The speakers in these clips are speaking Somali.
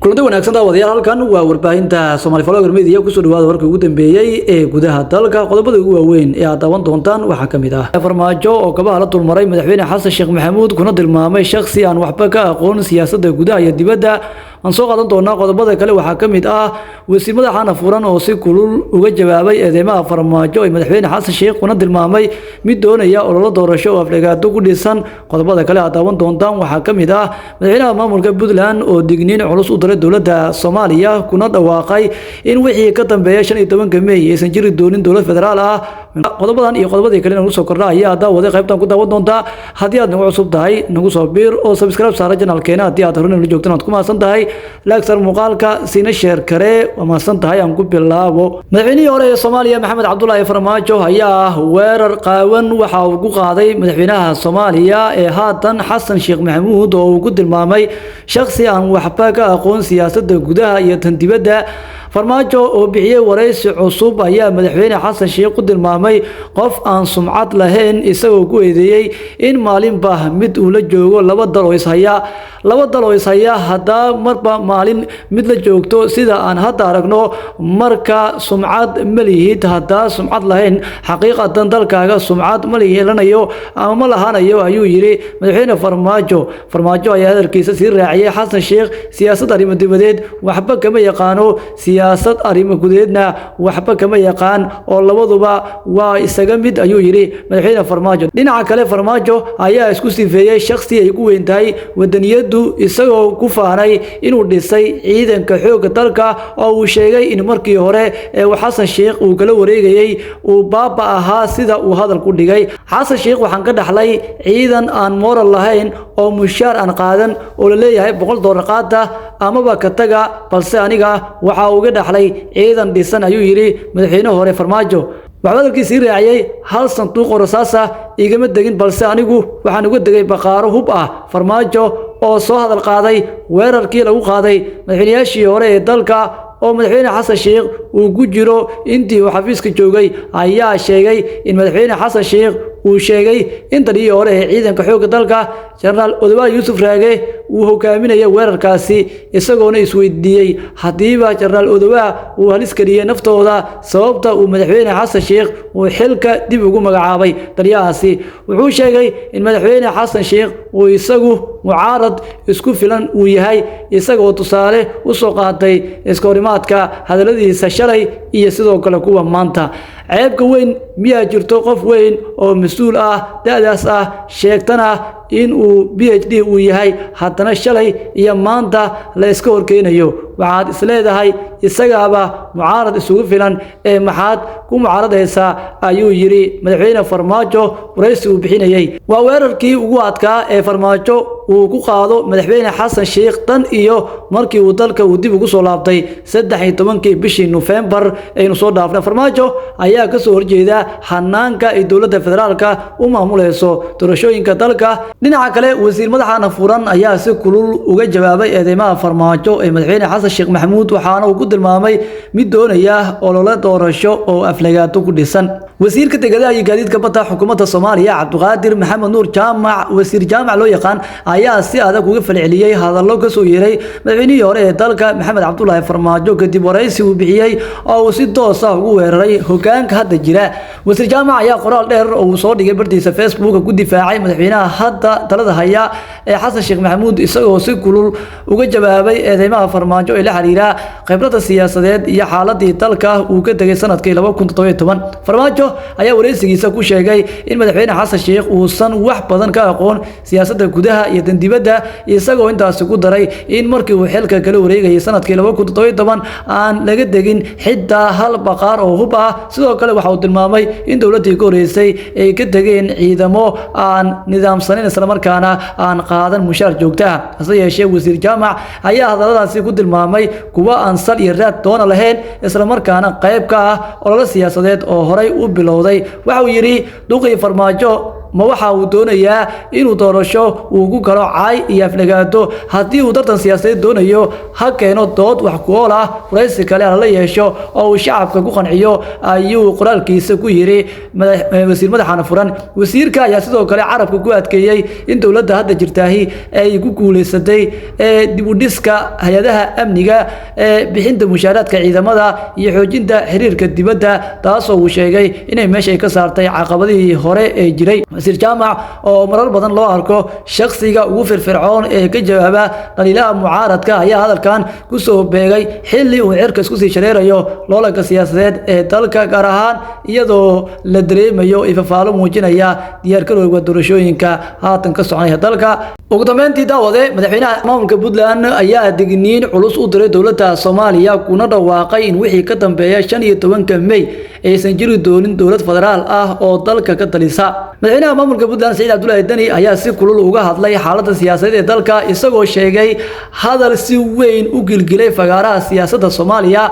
Kulanti wanaagsan daawadayaal, halkan waa warbaahinta Somali Vlogger Media. Kusoo dhawaada warkii ugu dambeeyay ee gudaha dalka. Qodobada ugu waaweyn ee aad daawan doontaan waxaa ka mid ah Farmaajo oo kabaha la dulmaray madaxweyne Xasan Sheekh Maxamuud, kuna tilmaamay shakhsi aan waxba ka aqoon siyaasadda gudaha iyo dibadda. Aan soo qaadan doonaa. Qodobada kale waxaa ka mid ah wasiir madaxaana furan oo si kulul uga jawaabay eedeymaha Farmaajo ee madaxweyne Xasan Sheekh, kuna tilmaamay mid doonaya ololo doorasho oo aflagaado ku dhisan. Qodobada kale aad daawan doontaan waxaa ka mid ah madaxweynaha maamulka Puntland oo digniin culus u diray dowladda Soomaaliya, kuna dhawaaqay in wixii ka dambeeya 15-ka Meey aysan jiri doonin dowlad federaal ah. Qodobadan iyo qodobadii kale nagu soo kordha ayaa daawaday qaybtan ku daawan doontaa. Haddii aad nagu cusub tahay, nagu soo biir oo subscribe saara channelkeena. Haddii aad horena la joogtan, waad ku mahadsan tahay. Like saar muuqaalka, siina share garee, waa mahadsan tahay. Aan ku bilaabo. Madaxweynihii hore ee Soomaaliya Maxamed Cabdulaahi Farmaajo ayaa weerar qaawan waxa uu ku qaaday madaxweynaha Soomaaliya ee haatan Xasan Sheekh Maxamuud, oo uu ku tilmaamay shakhsi aan waxba ka aqoon siyaasadda gudaha iyo tan dibadda. Farmaajo oo bixiyey waraysi cusub ayaa madaxweyne Xasan Sheekh ku tilmaamay qof aan sumcad lahayn, isagoo ku eedeeyey in maalinba mid uu la joogo laba dal oo ishaya. Laba dal oo ishaya haddaa marba maalin mid la joogto, sida aan hadda aragno, marka sumcad ma lihid. Haddaa sumcad lahayn, xaqiiqatan dalkaaga sumcad ma yeelanayo ama ma lahanayo, ayuu yidhi madaxweyne Farmaajo. Farmaajo ayaa hadalkiisa sii raaciyey: "Xasan Sheekh siyaasad arrimo dibadeed waxba kama yaqaano, siyaasad arrimo gudeedna waxba kama yaqaan, oo labaduba waa isaga mid," ayuu yidhi madaxweyne Farmaajo. Dhinaca kale, Farmaajo ayaa isku sifeeyey shakhsi ay ku weyn tahay wadaniyadu, isagoo ku faanay inuu dhisay ciidanka xoogga dalka, oo uu sheegay in markii hore ee uu Xasan Sheekh uu kala wareegayey uu baaba ahaa, sida uu hadal ku dhigay. "Xasan Sheekh waxaan ka dhaxlay ciidan aan moral lahayn oo mushaar aan qaadan, oo la leeyahay $100 qaata amaba ka taga, balse aniga waxa uga dhaxlay ciidan dhisan," ayuu yidhi madaxweyne hore Farmaajo. Waxuu hadalkiisii raaciyey: "Hal sanduuq oo rasaas ah igama degin, balse anigu waxaan uga degay baqaaro hub ah." Farmaajo oo soo hadal qaaday weerarkii lagu qaaday madaxweynayaashii hore ee dalka, oo madaxweyne Xasan Sheekh uu ku jiro, intii uu xafiiska joogay, ayaa sheegay in madaxweyne Xasan Sheekh uu sheegay in taliyihii hore ee ciidanka xoogga dalka, Jenaraal Odowaa Yuusuf Raage, uu hogaaminaya weerarkaasi, isagoona isweydiiyey haddiiba Jenaraal Odowaa uu halis geliyey naftooda, sababta uu madaxweyne Xasan Sheekh uu xilka dib ugu magacaabay taliyahaasi. Wuxuu sheegay in madaxweyne Xasan Sheekh uu isagu mucaarad isku filan uu yahay, isagoo tusaale u soo qaatay iskahorimaadka hadalladiisa shalay iyo sidoo kale kuwa maanta. "Ceebka weyn miyaa jirto qof weyn oo mas-uul ah, da-daas ah, sheegtana in uu PhD uu yahay, haddana shalay iyo maanta la iska horkeenayo? Waxaad isleedahay isagaaba mucaarad isugu filan, ee maxaad ku mucaaradaysaa?" ayuu yidhi madaxweyne Farmaajo waraysi uu bixinayey. Waa weerarkii ugu adkaa ee Farmaajo uu ku qaado madaxweyne Xasan Sheekh tan iyo markii uu dalka uu dib ugu soo laabtay 13-kii bishii Nofembar aynu soo dhaafnay. Farmaajo ayaa kasoo horjeeda hanaanka ay dowladda federaalka u maamuleyso doorashooyinka dalka. Dhinaca kale, wasiir madaxaana furan ayaa si kulul uga jawaabay eedeymaha Farmaajo ee madaxweyne Xasan Sheekh Maxamuud, waxaana uu ku tilmaamay mid doonaya olole doorasho oo aflagaato ku dhisan. Wasiirka dekedaha iyo gaadiidka badda xukuumadda Soomaaliya, Cabdiqaadir Maxamed Nuur Jaamac, wasiir Jaamac loo yaqaan, ayaa si adag uga falceliyey hadallo kasoo yeeray madaxweynihii hore ee dalka Maxamed Cabdulaahi Farmaajo, kadib waraysi uu bixiyey oo uu si toos ah ugu weeraray hogaanka hadda jira. Wasiir Jaamac ayaa qoraal dheer oo uu soo dhigay bartiisa Facebook ku difaacay madaxweynaha hadda talada haya ee Xasan Sheekh Maxamuud, isagoo si kulul uga jawaabay eedeymaha Farmaajo ee la xiriira khibrada siyaasadeed iyo xaaladii dalka uu ka tegay sanadkii 2017. Farmaajo ayaa wareysigiisa ku sheegay in madaxweyne Xasan Sheekh uusan wax badan ka aqoon siyaasadda gudaha iyo tan dibadda, isagoo intaasi ku daray in markii uu xilka kala wareegayay sanadkii 2017 aan laga degin xitaa hal baqaar oo hub ah. Sidoo kale waxa uu tilmaamay in dowladdii ka horeysay ay ka tegeen ciidamo aan nidaamsanayn, islamarkaana aan qaadan mushaar joogto ah. Hase yeeshee, wasiir Jaamac ayaa hadalladaasi ku tilmaamay kuwo aan sal iyo raad doona lahayn, islamarkaana qayb ka ah ololo siyaasadeed oo horay u bilowday. Waxa uu yidhi: "Duqii Farmaajo Ma waxa uu doonayaa inuu doorasho uu ku galo caay iyo aflagaado? Haddii uu tartan siyaasadeed doonayo, ha keeno dood wax ku ool ah, waraysi kale lala yeesho oo uu shacabka ku qanciyo, ayuu qoraalkiisa ku yiri wasiir madaxaana furan. Wasiirka ayaa sidoo kale carabka ku adkeeyey in dowladda hadda jirtaahi ay ku guuleysatay dib u dhiska hay-adaha amniga, bixinta mushaaraadka ciidamada iyo xoojinta xiriirka dibadda, taasoo uu sheegay inay meesha ay ka saartay caqabadihii hore ee jiray. Wasiir Jaamac oo marar badan loo arko shakhsiga ugu firfircoon ee ka jawaaba dhaliilaha mucaaradka ayaa hadalkan ku soo beegay xilli uu cirka isku sii shareerayo loolanka siyaasadeed ee dalka, gaar ahaan iyadoo la dareemayo ifafaalo muujinaya diyaargarowga doorashooyinka haatan ka soconaya dalka. Ugu dambeyntii, daawade, madaxweynaha maamulka Puntland ayaa digniin culus u diray dowladda Soomaaliya, kuna dhawaaqay in wixii ka dambeeya 15-ka May aysan jiri doonin dowlad federaal ah oo dalka ka talisa. Madaxweynaha maamulka Puntland Saciid Cabdullaahi Deni ayaa si kulul uga hadlay xaaladda siyaasadeed ee dalka, isagoo sheegay hadal si weyn u gilgilay fagaaraha siyaasadda Soomaaliya.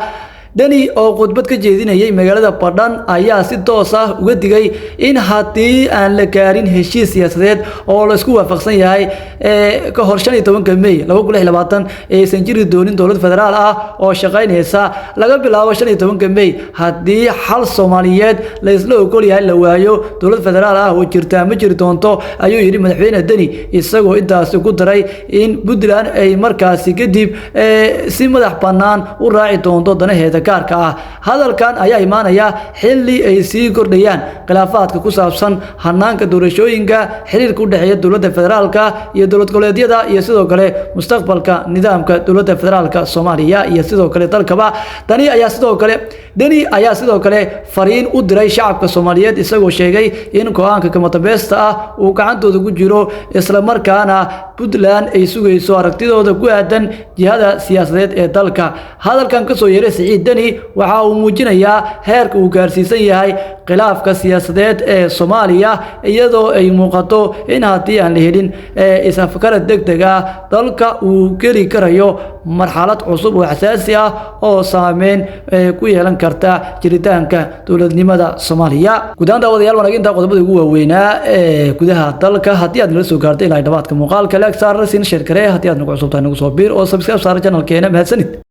Deni oo khudbad ka jeedinayay magaalada Badhan ayaa si toos ah uga digay in haddii aan la gaarin heshiis siyaasadeed oo la isku waafaqsan yahay ka hor 15-ka May 2026 aysan jiri doonin dowlad federaal ah oo shaqaynaysa. Laga bilaabo 15-ka May, haddii xal Soomaaliyeed la isla ogol yahay la waayo, dowlad federaal ah oo jirtaa ma jiri doonto, ayuu yidhi madaxweyne Deni, isagoo intaasi ku daray in Puntland ay markaasi kadib si madax bannaan u raaci doonto danaheeda gaarka ah. Hadalkan ayaa imaanaya xilli ay sii kordhayaan khilaafaadka ku saabsan hanaanka doorashooyinka, xiriirka u dhexeeya dowladda federaalka iyo dowlad goboleedyada, iyo sidoo kale mustaqbalka nidaamka dowladda federaalka Soomaaliya iyo sidoo kale dalkaba. Tani ayaa sidoo kale Deni ayaa sidoo kale fariin u diray shacabka Soomaaliyeed, isagoo sheegay in go'aanka kamatambeesta ah uu gacantooda ku jiro, isla markaana Puntland ay sugayso aragtidooda ku aadan jihada siyaasadeed ee dalka. Hadalkan kasoo yeeray Siciid Deni waxa uu muujinayaa heerka uu gaarsiisan yahay khilaafka siyaasadeed ee Soomaaliya, iyadoo ay muuqato in haddii aan la helin is-afgarad degdeg ah, dalka uu geli karayo marxalad cusub oo xasaasi ah oo saameyn ku yeelan karta jiritaanka dowladnimada Soomaaliya. Guud ahaan, daawadayaal, wanaag intaa qodobada ugu waaweynaa ee gudaha dalka. Haddii aad nala soo gaartay ilaa dhawaadka muuqaalka, like saar, sin share garee. Haddii aad nagu cusub tahay, nagu soo biir oo subscribe saar channelkeena. Mahadsanid.